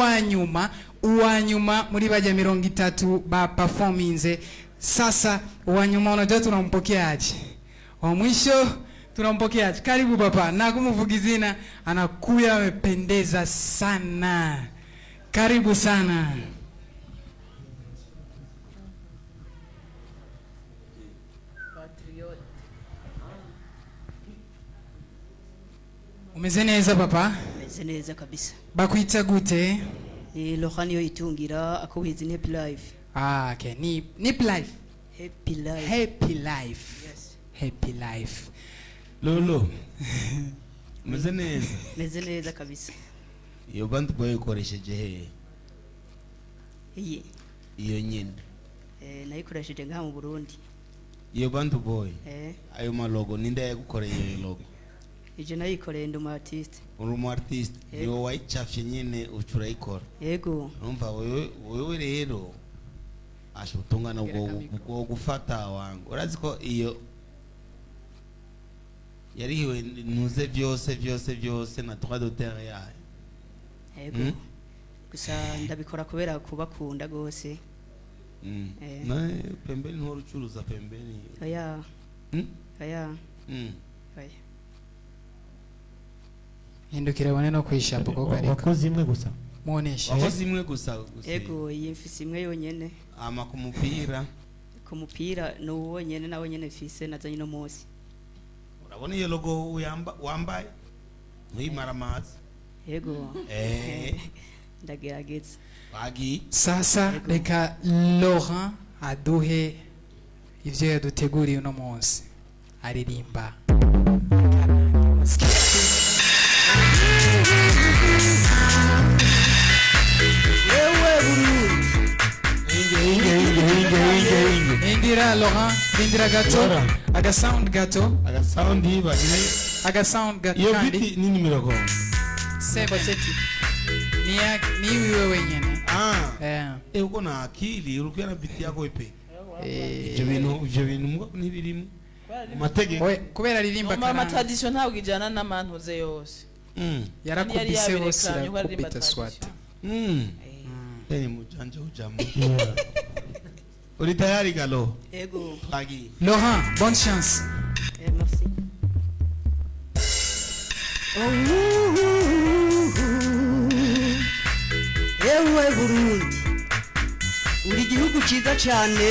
Uwanyuma, uwanyuma muri bajya 30 ba performinze. Sasa uwanyuma unajua tunampokeaje? Wa mwisho tunampokeaje? Karibu papa, na kumuvuga izina, anakuya amependeza sana. Karibu sana. Patriote. Umeze neza, papa? Meze neza kabisa. Bakwita gute? Ni Lohan yo itungira akuhizi ni Happy Life. Ah, okay. Ni Nip Life. Happy Life. Happy Life. Yes. Happy Life. Lolo, umeze neza? Meze neza kabisa. Iyo band boy ikoresheje hehe? Iyi? Iyo nyine. Nayikoresheje ngaha mu Burundi. Iyo band boy, Eh. ayo malogo ninde yagukoreye iyo logo? Ije nayikoreye, ndi umu artiste. Uri umu artiste? Yego. Niwe wayicafye nyine uca urayikora? Yego. Urumva wewe rero asha ubutungane bwo gufata wangu, urazi ko iyo yarihiwe ntuze byose byose byose na droit d'auteur yayo. Yego. Gusa ndabikora kubera kubakunda gose. Eh. Na pembeni ntuhora ucuruza pembeni? Oya. Oya. Oya. Hindukira bone no kwishapo ko kariko. Wakoze imwe gusa? Muoneshe. Wakoze imwe gusa gusa? Yego, iyi mfise imwe yonyene. Ama ku mupira? Ku mupira ni uwo wonyene, nawe nyene mfise nazanye no munsi. Urabona iyo logo wambaye ntuyimara amazi. Yego. Eh. Ndagerageza. Wagiye. Sasa reka Laurent aduhe ivyo yaduteguriye uno munsi, aririmba. Yewe Burundi. Inge, inge, inge, inge, inge, inge. Indira Laurent, indira gato. Laurent. Aga sound gato. Aga sound bagire. Aga sound gato. Iyo kandi biti ni nimero ko? Seven. Ni wiwe wenyene. Ah. Eh. Eh, uko na akili urukuya na biti yako ipe. Eh. Ivyo bintu muga ntibirimo mu mategeko. Oye, kubera aririmba Mama karanga. tradition ntabwo ijana n'amantuze yose. Yarakubise Yari hose, yaberekanye ko aririmba irakubita swat. tradition. Teni mujanja ujamo. Uri tayari galo? Yego. Twagiye. Laurent, bonne chance. Eh, merci. Ewe Burundi, uri igihugu cyiza cyane,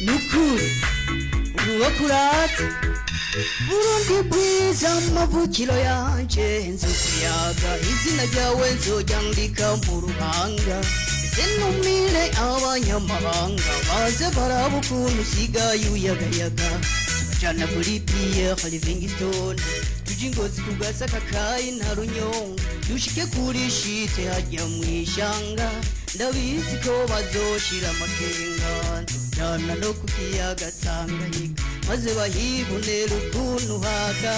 nukuri uruwo kurata. Burundi bwiza, amavukiro yanje, nzokuyaga izina ryawe, nzoryandika mu ruhanga, ndetse numire abanyamahanga baze baraba ukuntu usigaye uyagayaga. Tubajana kuri Pierre Livingstone, tuje ingozi ku Gasaka kayi na Runyonga, dushike kuri shite hajya mu ishanga, ndabizi ko bazoshira amakenga. Tujana no ku kiyaga Tanganyika, maze bahibonera ukuntu haka,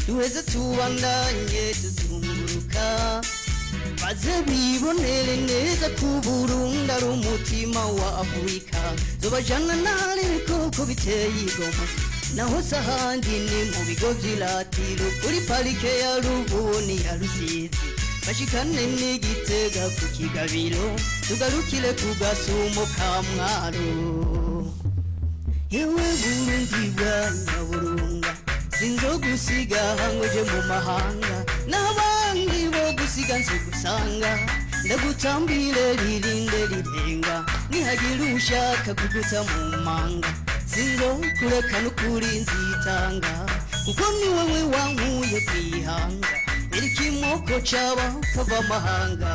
duheze tubandanye tuzunguruka, maze bibonere neza ko Burundi ari umutima wa Afurika. Zobajana n'ahari ibikoko biteye igomwe, naho se ahandi ni mu bigo vy'iratiro kuri parike ya Rubuni ya Rusizi, bashikane n'Igitega ku Kigabiro, tugarukire ku Gasumo ka Mwaro. Yewe Burundi bwa Nyaburunga, sinzogusiga ngo mu mahanga, n'abandi bo gusiga nzogusanga, ndagutambire ririnde rirenga, nihagira ushaka kuguta mu manga, sinzokureka n'ukuri nzitanga, kuko ni wewe wankuye kwihanga, irikimoko c'abapfa b'amahanga.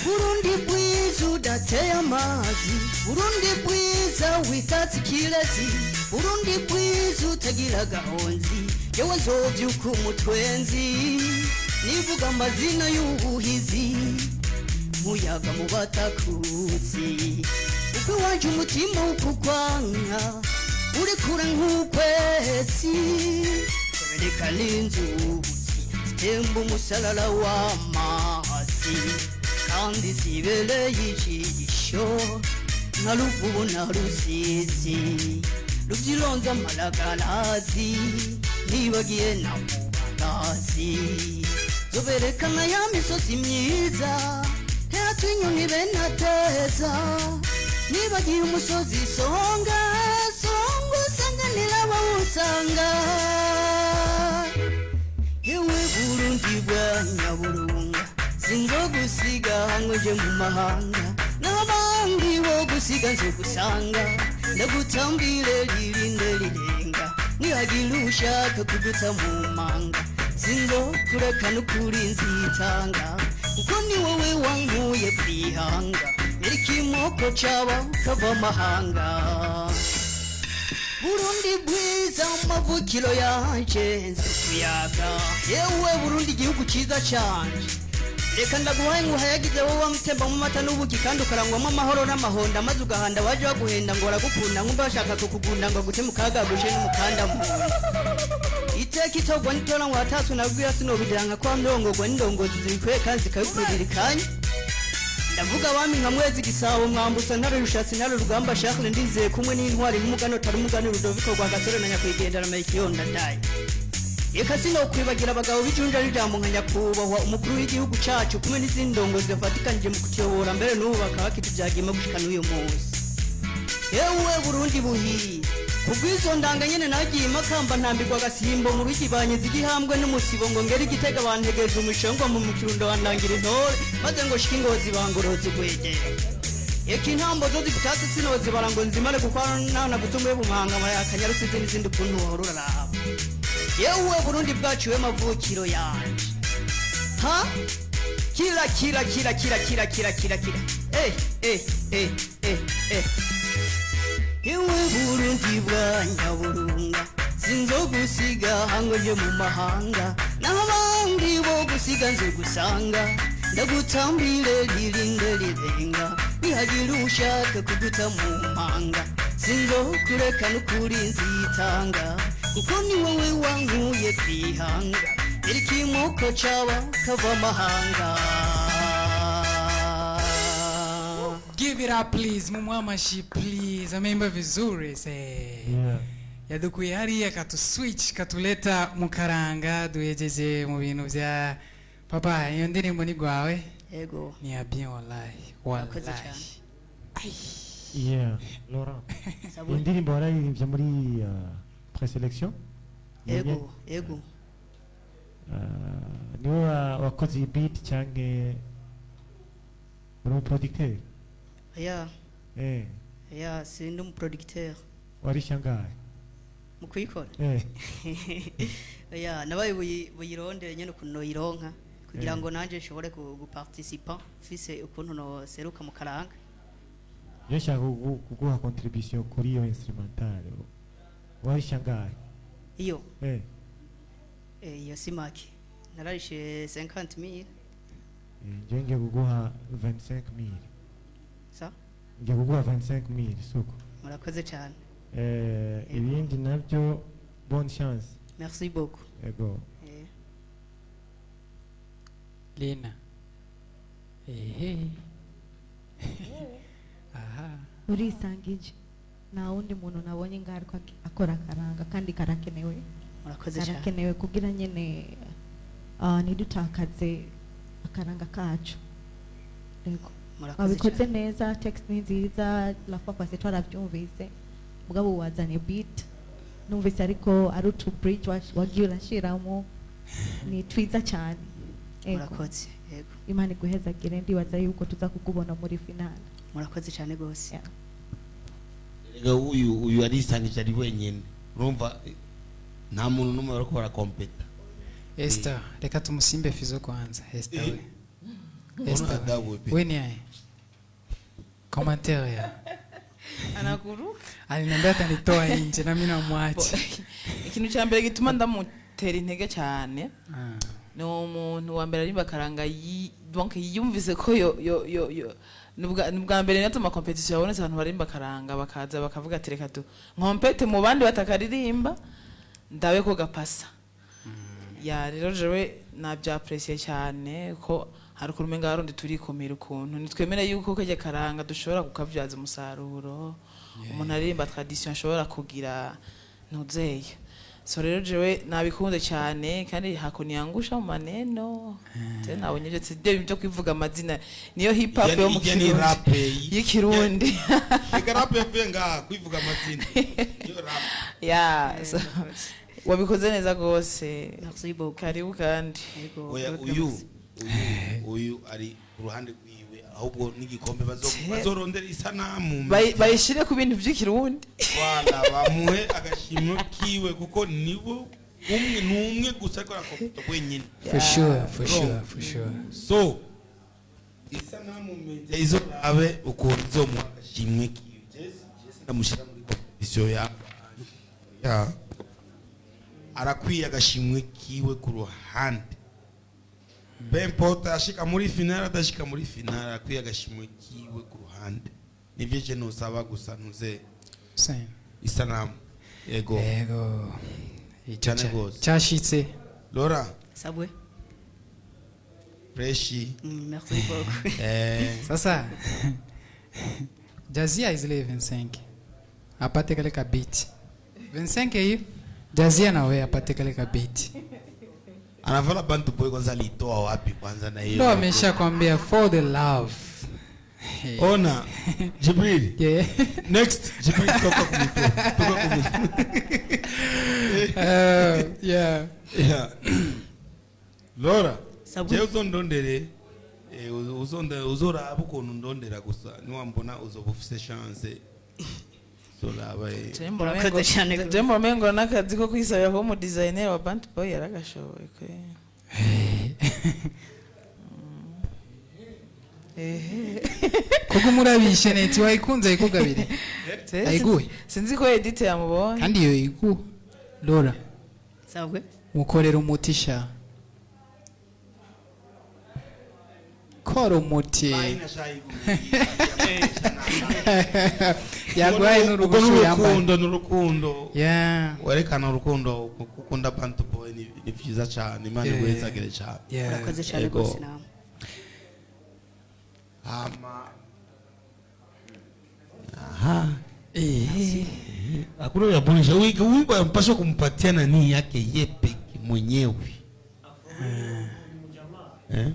Burundi bwiza udateye amazi, Burundi bwiza witatse ikirezi, Burundi bwiza utagira agahonzi, yewe nzovyuka umutwenzi nivuga amazina y'ubuhizi, muyaga mu batakuzi, uko iwanje umutima ukukwanka uri kure nk'ukwezi, bereka n'inzuzi zitemba umusalala w'amazi, kandi zibereye ijisho nka Ruvubu na Rusizi, Ruvyironza amaragarazi, nibagiye na Mubagazi. Zoberekana ya misozi myiza Teatro inyoni benateza. Nibagiye umusozi Songa, Songa usanganira abawusanga. Yewe Burundi bwa Nyaburunga, sinzogusiga ngo nje mu mahanga, n'abandi bo gusiga nzogusanga. Ndagutambire ririnde rirenga, nihagira ushaka kuguta mu manga, sinzokureka n'ukuri nzitanga, kuko ni wowe wankuye kwihanga, nyir'ikimoko caba kava amahanga. Burundi bwiza amavukiro yanje, nzikuyaga yewe Burundi igihugu ciza canje. Reka ndaguhaye nguhayagize wowe wamutemba mu mata n'ubuki, kandi ukarangwamo amahoro n'amahonda, maze ugahanda waje baguhenda ngo baragukunda, nkumva bashaka kukugunda ngo agute mu kaga agushe n'umukanda mu nda. Iteka itorwa n'itora ngo wataswe na rwira, sinobidira nka kwa ndongorwa n'indongozi zibikwiye kandi zikabikurira ikanya. Ndavuga abami nka Mwezi Gisabo, Mwambutsa Ntare, Rushatsi Ntare, Rugamba Charles, ndizeye kumwe n'intwari n'umugano utari umugani, Rudoviko rwa Gasore na nyakwigendera Melchior Ndadaye. Reka sinokwibagira abagabo b'ijunja n'ijambo nka nyakubahwa umukuru w'igihugu cacu, kumwe n'izindi ndongozi zafatikanije mu kutuyobora, mbere n'ubu bakaba bakituvyagiyemo gushika n'uyu munsi. Yewe Burundi buhiye, kubw'izo ndanga nyene nagiye Makamba ntambirwa agasimbo mu rugi, banyiza igihambwe n'umusibo, ngo ngere Igitega bantegereza umushongwa, mu Kirundo bandangira intore, maze ngo shike Ingozi bangoroza ugwegera. Eka intambo zo zigutatse sinozibara ngo nzimare, kuko nanavuze umuye bumuhanga Akanyarusizi n'izindi ukuntu wahora uraraba. Yewe Burundi bwacu, we mavukiro yanje, ha kira kira kira kira kira kira kira kira, eh eh eh eh eh. Yewe Burundi bwa Nyaburunga, sinzogusiga ngo nje mu mahanga, n'abandi bo gusiga nzogusanga. Ndagutambire ririnde rirenga, nihagira ushaka kuguta mu manga, sinzokureka n'ukuri nzitanga, kuko ni wowe wankuye kwihanga, ikimoko caba kava amahanga. Give it up please, mumwamashi please. Ameimba vizuri se. Yadukuye hariya katuswitch katuleta mu karanga, duhejeje mu bintu bya papa. Iyo ndirimbo ni gwawe? Yego. Ni ya bien, wallahi. Murakoze Wallahi. cyane. Yeah, Laurent. Sabuni. Indirimbo wararirimbye muri présélection? Ego. Niwe wakoze iyi beat canke uri umuproducteur? Ya. Ya, sindi umuproducteur. Warisha ngahe? Mu kuyikora? Eh. Ya, nabaye buyirondere nyene ukuntu noyironka kugira ngo nanje nshobore guparticipa mfise ukuntu noseruka mu karanga. Je nshaka kuguha contribution kuri iyo instrumental. Warisha ngahe? Iyo? Eh. Iyo si make, nararishe 50 000. Nje ngiye kuguha 25 000. Sa? Ngiye kuguha 25 000 suko. Murakoze cyane. Ibindi nabyo, bonne chance. Merci beaucoup. Ego. Lina. Ehe. Aha. Urisangije, nta wundi muntu nabonye ngaho ariko akora akaranga, kandi karakenewe. Murakoze cyane. Karakenewe kugira nyene ntidutakaze akaranga kacu. Yego. Murakoze Wabikoze cyane. neza, text ni nziza, la fois passée twaravyumvise, mugabo wazanye beat numvise ariko ari utu bridge wagiye urashiramo, ni twiza cyane. Yego. Murakoze, yego. Imana iguhezagire, ndibaza yuko tuza kukubona muri finale. Murakoze cyane rwose. Yeah. Erega uyu arisangije ari wenyine, urumva nta muntu n'umwe bariko barakompeta. Esther, reka tumusimbe Fizo kwanza. Esther we. Mbona Esther. adabu pe. We ni aye. Commentaire ya. Anakuruka. Aliniambia atanitoa nje na mimi namwacha. Ikintu cya mbere gituma ndamutera intege cyane ni umuntu wa mbere arimba akaranga donc yiyumvise ko yo ni ubwa mbere natuma competition yabonetse abantu barimba akaranga bakaza bakavuga ati reka tu nkompete mu bandi batakaririmba ndabe ko gapasa. Ya rero jewe nabyapresiye cyane ko hari ukuntu umenga harundi turikumira, ukuntu nitwemere yuko kajya karanga dushobora kukabyaza umusaruro. Umuntu aririmba tradition ashobora kugira ntuzeye. So rero jewe nabikunze cyane, kandi hakuniangusha mu maneno je nabonye byo ibyo byo kwivuga amazina niyo hip hop yo mu Ijya ni Kirundi rap y'ikirundi. Reka rap yavuye ngaha kwivuga amazina iyo rap. Yeah, so wabikoze neza rwose. Merci beaucoup. Karibu kandi. Yego. Oya, uyu ari ku ruhande rwiwe, ahubwo n'igikombe bazorondera isanamu. Bayishire ku bintu by'ikirundi. Wala bamuhe agashimwe kiwe, kuko nibo umwe n'umwe gusa ariko arakompeta wenyine. For sure, for sure, for sure. So isanamu media izorabe ukuntu izomuha agashimwe kiwe. Jesse ndamushyira muri competition ya arakwiye agashimwe kiwe ku ruhande. Peu importe ashika muri finale, adashika muri finale, arakwiye agashimwe kiwe ku ruhande. Nivyo je nosaba gusa, ntuze Same. isanamu, yego. Yego. Icyo Cyane rwose. Cyashitse. Laura. Sabwe. Fresh. Merci beaucoup. Sasa Jazia zile 25 apate kale ka beat 25 hiyo, Jazia nawe apate kale ka beat. Anavala Bantu Boy, kwanza alitoa wapi kwanza na hiyo? Ndo ameshakwambia for the love. Ona Jibril. Yeah. Next Jibril, toka kumito, toka kumito. Yeah. Yeah. Laura. Sabwe. Je uzondondere, uzoraba ukuntu ndondera gusa, niwambona uzoba ufise chance, uzoraba. Murakoze cyane rwose. Je mbona umengo n'akazi ko kwisabira kuba umu designer wa Bantu Boy yaragashoboye kwe. Ehe. Kuko murabishe neti wayikunze ayikugabire. Ayiguhe. Sinzi ko edit yamubonye. Kandi iyo igu Laura. Sabwe. Mukorera umuti sha, kora umuti yaguhaye Ubwo n'uruhushya yambaye. n'urukundo, n'urukundo. Yeah. Werekana urukundo, gukunda Bantu Boy ni vyiza cyane. Imana iguhezagire cyane. Yeah. Murakoze cyane Yego. rwose namwe. Hama aha. Eh. Hakuna ya bonisha wiki wiki mpaswa kumpatia nani yake ye peke mwenyewe. Eh?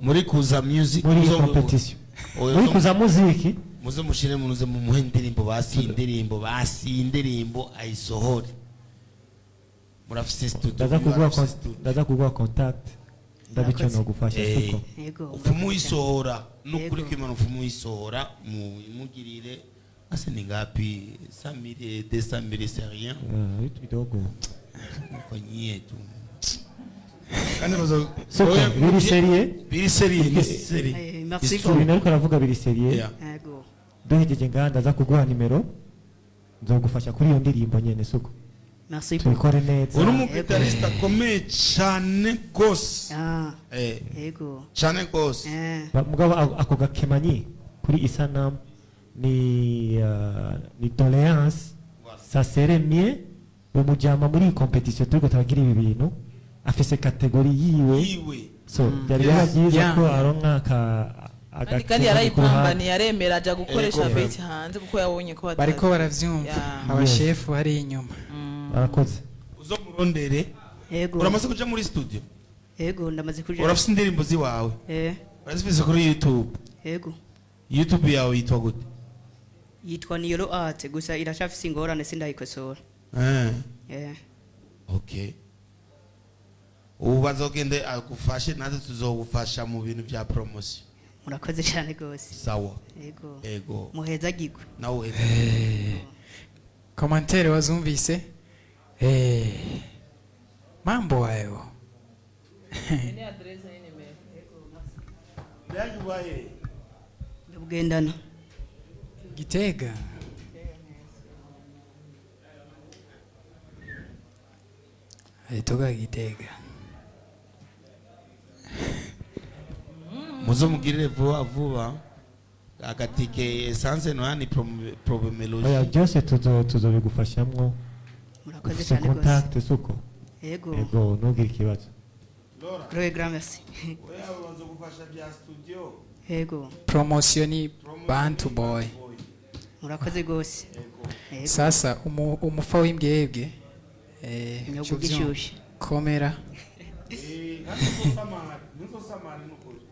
Muri kuza music Muri competition. Oya, Muri kuza muziki. Muze mushire munuze mumuhe indirimbo basi, indirimbo basi, indirimbo ayisohore. Murafise studio. Ndaza kuguha Murafise studio. ndaza kuguha contact, ndabico Murakoze. nogufasha. Siko. Yego. Ufumu uyisohora nukuri Yego. kwimana, ufumu uyisohora mumugirire ase ni ngapi? 100 000, 200 000, c'est rien. Vitu vidogo. Mfanyie tu kandi bazo. Soko, Oya, biri sérieux? Biri sérieux, ni sérieux. Merci Isu- Ibintu ariko aravuga biri sérieux. Yeah. Yego. Duhejeje ngaha ndaza kuguha nimero, nzogufasha kuri iyo ndirimbo nyene, suko. Merci beaucoup. Tubikore neza. Uri umugitariste akomeye cyane gose. Ah. Yego. Cyane gose. Mugabo ako gakemanyi kuri isanamu ni doléance, ça serait mieux umujama muri iyi competition turiko turagira ibi bintu afise catégorie yiwe. Yiwe. So byari biba byiza ko aronka aka Kandi agakemanyi ku ruhande. yarayipambaniye, aremera aja gukoresha Ego. beat hanze kuko yabonye ko Bariko baravyumva. Yeah. Abashefu hari inyuma. Barakoze. Uzomurondere. Yego. Uramaze kuja muri studio? Yego, ndamaze kuja. Urafise indirimbo ziwawe? Eh. Urazifise kuri YouTube? Yego. YouTube yawe yitwa gute? Yitwa Niyoro Art, gusa iracafise ingorane, sindayikosora. Okay, ubu bazogende agufashe, natwe tuzogufasha mu bintu bya promotion. Murakoze cyane rwose. Sawa. Yego. Ego. Muhezagirwe. Nawe uhezagirwe. Commentaire wazumvise? Mambo hayo. Ni adresse ni nimero. Byagubaye. Ndabugendana. Gitega. Alitoka Gitega. Muzomugirire vuba vuba agatike essence no yani Oya, problémologie. byose tuzobigufashamwo. Murakoze Ufise cyane rwose. contact, suko. Yego. Yego, ntugire ikibazo. Grand grand merci. Oya, bazogufasha bya studio. Yego. Promotion ni Bantu Boy. Murakoze rwose. Yego. Sasa umufa w'imbwebwe. Igihugu uca uvyumva. gishushe. Komera.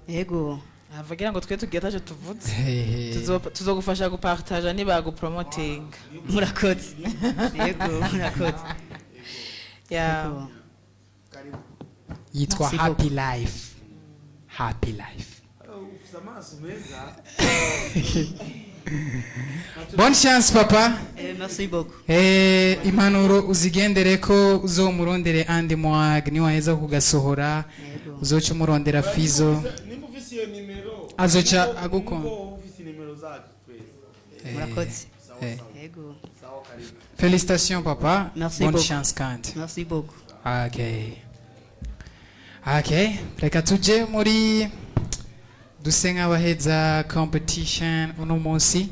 Yego. Avugira ngo twe tugiye ataco tuvuze. Hehe. Tuzogufasha gupartaja nibagupromotinga. Murakoze. Yego, murakoze. Yeah. Yego. Yitwa Merci. Happy Life, Happy Life. Ufite amaso meza. Bonne chance, papa. Merci beaucoup. Impanuro uzigendere ko uzomurondere Andy Mwag niwaheza kugasohora. Yego. Uzoca umurondera Fizo. Nimba ufise iyo nimero, Azoca agukunda. nimba ufise nimero zacu twese. Murakoze. Sawa. Sawa. Yego. Sawa, karibu. Félicitations, papa. Merci Bonne beaucoup. chance kandi. Merci beaucoup. Okay, reka tuje muri duse nk'abaheza competition uno munsi.